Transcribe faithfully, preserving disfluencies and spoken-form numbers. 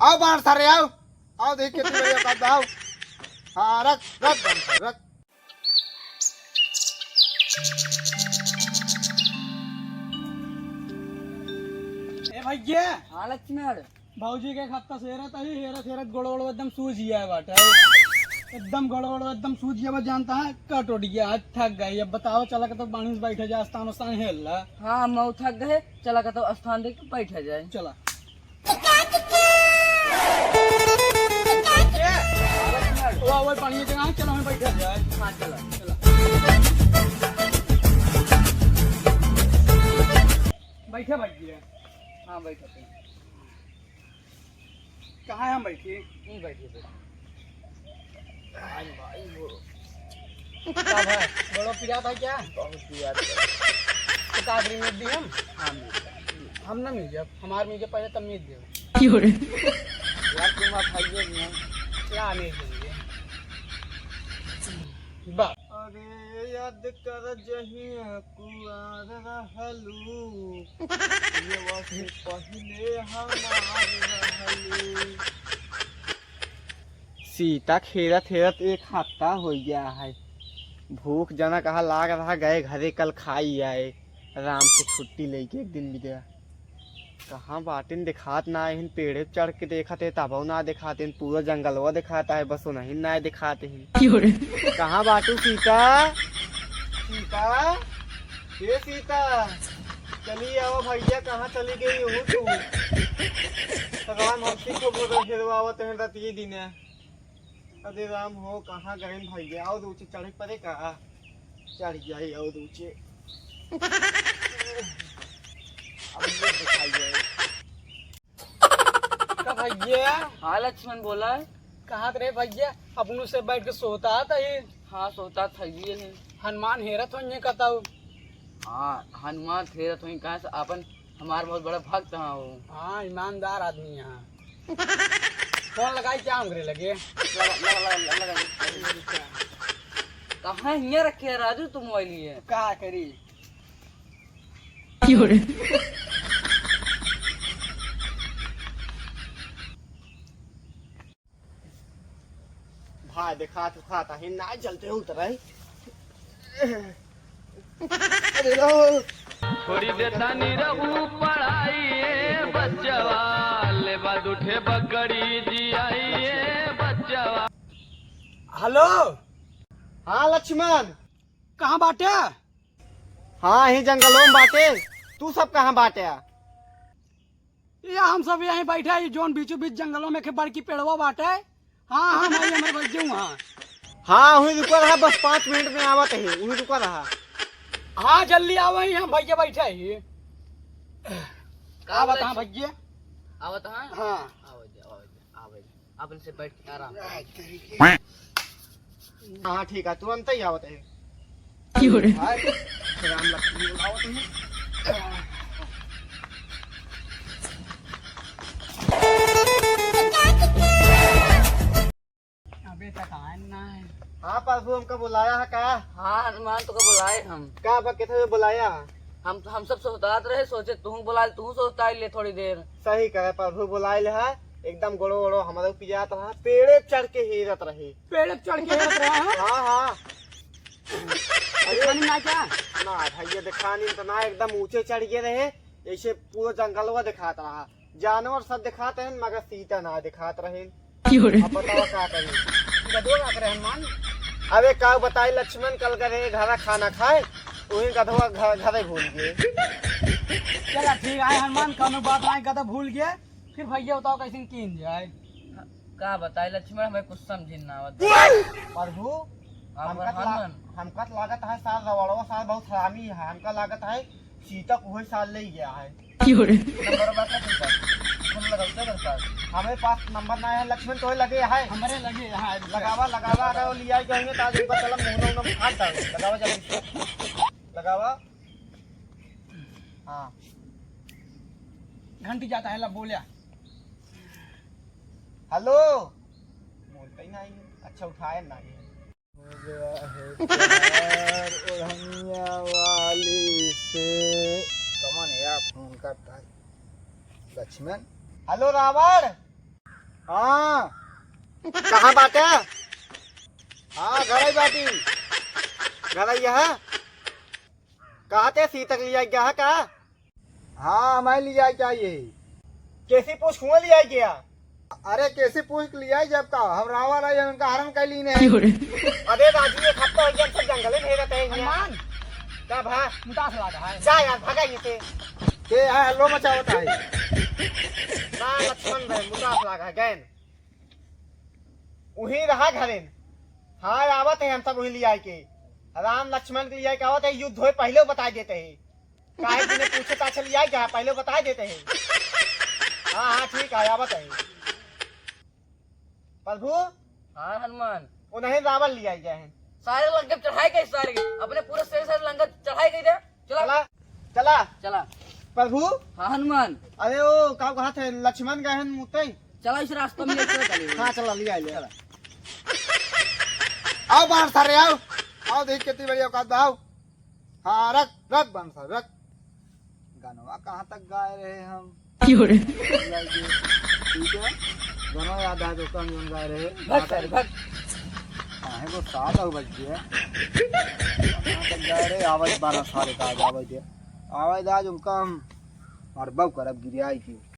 आओ बाहर सारे, आओ। आओ, देख के तू मेरे औकात में, आओ। हाँ, रख, रख, रख, रख। ए भैया। हाँ लक्ष्मण। भौजी के खत्ता से हेरत ही, हेरत हेरत गोड़ वोड़ एकदम सूज गया है बाटे। एकदम गोड़ वोड़ एकदम सूज गया बा, जानता है, कट उठ गया, आज थक गई। अब बताओ, चला के तो बाणी से बैठे जाए, स्थान उस्थान हेल ला। हाँ, हम थक गए, चला के तो स्थान देख के बैठे जाए। चला। वो, वो बढ़िया जगह है, चलो हम बैठे जाए। हाँ, चलो। चलो। बैठे, बैठ गए। हाँ, बैठे, बैठे। कहाँ है हम बैठे? यहीं बैठे, बैठे। आज भाई वो का भाई, बड़ो पिरात है क्या? बहुत पिरात है। तो का करी, मिल दी हम? हाँ, मिल दी। हम ना मिल जाब, हमार मिल जाब पहले, तब मिल देब। क्यों रे? यार, तुम आप भाई हो नहीं। क्या नहीं देंगे? बा- अरे याद कर जहिया कुआर रहलू, पियवा से पहिले हमार रहलू। सीता क हेरत हेरत एक हफ्ता हो गया है। भूख जना कहा लाग रहा, गए घरे कल खाई आए। आराम से छुट्टी लेके एक दिन बिता। कहाँ बाटिन, देखात ना आहिन। पेड़े पे चढ़ के देखत है तबहु ना देखात हिन। पूरा जंगलवा देखात है, बस उन्हीं ना देखात हिन। क्यों रे? कहाँ बाटू सीता? सीता, ए सीता, चली आओ भैया, कहाँ चली गई हो तू? राम हमसे खूब हेरवावत हैं रतिये दिने। अरे राम हो, कहाँ गए भैया? और ऊँचे चढ़े पड़े का? चढ़ जाए और ऊँचे। अब ये दिखाई जाए। का भैया? हाँ लक्ष्मण, बोला। कहाँ रे भैया? अपनों से बैठ के सोता था ये। हाँ, सोता था ये है। हनुमान हेरत हो ये कताऊ। हाँ, हनुमान हेरत हो, कहाँ से अपन हमार बहुत बड़ा भक्त हाँ वो। हाँ, ईमानदार आदमी हाँ। फोन लगाई क्या हमरे लगे? लगा, लगा, लगा, लगा, लगा। कहाँ हियाँ रखे है राजू तू मोबाइल ये? का करी? क्यों रे? भाई देखात उखात है ना, जल्दी उतर है। अरे लो। छोड़ी देता नी रहू पढ़ाई ए बच्चवा, ले बाद उठे बगड़ी जियाई ए बच्चवा। हेलो। हाँ लक्ष्मण। कहाँ बाटे? हाँ, यही जंगलों में बाटे। तू सब कहाँ बाटे? ये हम सब यहीं बैठे हैं, जोन बीचों बीच जंगलों में एक बड़की पेड़वा बाटे। हाँ, हाँ, भाई, हमारे बैठ जाऊँ, हाँ। हाँ, वहीं रुका रहा, बस पाँच मिनट में आवत है, वहीं रुका रहा। हाँ, जल्दी आओ, वहीं हम भैया बैठे हैं। का आवत बोले हाँ छी? भैया। आवत हाँ? हाँ। आवत जा, आवत जा, आवत जा। अपन से बैठ के आराम से। हाँ, ठीक है, तुरंत ही आवत है। क्यों रे? भाई, राम लक्ष्मण बुलावत है। अबे तक आए ना है। हाँ प्रभु, हमका बुलाया है का? हाँ हनुमान, तुका बुलाए हम। का बा, किथे बुलाया? हम, हम सब सोहतात रहे, सोचे तू बुला ले, तू सोहता ले थोड़ी देर। सही कहे प्रभु, बुलाए ले है, एकदम गोड़ो गोड़ो हमारे पिजात रहा, पेड़े चढ़ के हेरत रहे। पेड़े चढ़ के हेरत रहा है? हाँ, हाँ। अरे खानी ना क्या? ना भैया, दिखानी तो ना, एकदम ऊंचे चढ़ गए रहे, जैसे पूरा जंगलवा दिखात रहा। जानवर सब दिखात हैं, मगर सीता ना दिखात रहे। क्यों रे? अब बताओ का करी? गधवा का करे हनुमान? अबे का बताई लक्ष्मण, कल गए रहे घरा खाना खाए, वही गधवा घ-, घरे भूल गए। चला ठीक है हनुमान, कौनो बात ना, गधा भूल गए। फिर भैया बताओ कैसे कीन जाए? का बताई लक्ष्मण, हमें कुछ समझ ना आवत। प्रभु, हमका तो ला-, हमका तो लागत है सार रवड़वा सार बहुत हरामी है, हमका लागत है सीता को वही सार ले गया है। क्यों रे? नंबर बात है तुमका। फोन लगाओ, क्या करता है? हमारे पास नंबर ना है, लक्ष्मण तो लगे है। हमारे लगे है। लगावा, लगावा, अगर वो लिया गया होंगे तो आज एक बार चला मुंह ना उन्हें फाड़ डालो। लगावा जल्दी से। लगावा। हाँ। घंटी जाता है, ला बोल्या। हेलो। बोलता ही नहीं है। अच्छा उठाया नहीं है। हो गया है प्यार ओढ़निया वाली से। कौन है यार फोन करता है? लक्ष्मण। हेलो रावण। हाँ। कहाँ बाटे? हाँ, घरइ बाटी। घरइ है? कहाँ ते सीतक लिया गया है का? हाँ, हमारे लिया चाहिए। केसी पूछ कुआं लिया गया? अरे, केसी पूछ लिया जब का? हम रावा रही, हम इनका हरण कर लीने हैं। अरे राजू, एक हफ्ता हो गया, हम सब जंगले में रहते हैं यहाँ। हनुमान। का भा? मुतास लागा है। जा यार, भागा ये से। के है, हल्लो मचावत है। ना लक्ष्मण भाई, मुतास लागा है, गैन। वही रहा घरेन। हाँ, आवत है, हम सब वही लिया के। राम लक्ष्मण के लिया के आवत है, युद्ध होए पहले बता देते हैं। काहे बिना पूछे पाछे लिया क्या? पहले बता देते हैं। हाँ, हाँ, ठीक है, आवत है। प्रभु। हाँ हनुमान। वो नहीं, रावण लिया गया है। सारे लंका चढ़ाई गई, सारे अपने पूरे शेर सारे लंका चढ़ाई गई रे। चला। चला, चला। चला। प्रभु। हाँ हनुमान। अरे वो का कहा थे, लक्ष्मण गए हैं मुतई। चला इस रास्ते में लेके चले। हाँ, चला, लिया, लिया। चला। आओ बाहर सारे, आओ। आओ, देख कितनी बड़ी औकात बा, आओ। हाँ, रख, रख बांध साहब, रख। गनवा कहाँ तक गाए रहे हम? क्यों रे? ठीक है, गनवा याद आए तो कम जोन गाए रहे। भग सारे, भग। काहे को सात हो बज गया। कहाँ तक गाए रहे? आवाज बारह सारे का आज आवाज दे। आवाज आज उनका हम मार बब करब गिरियाई की।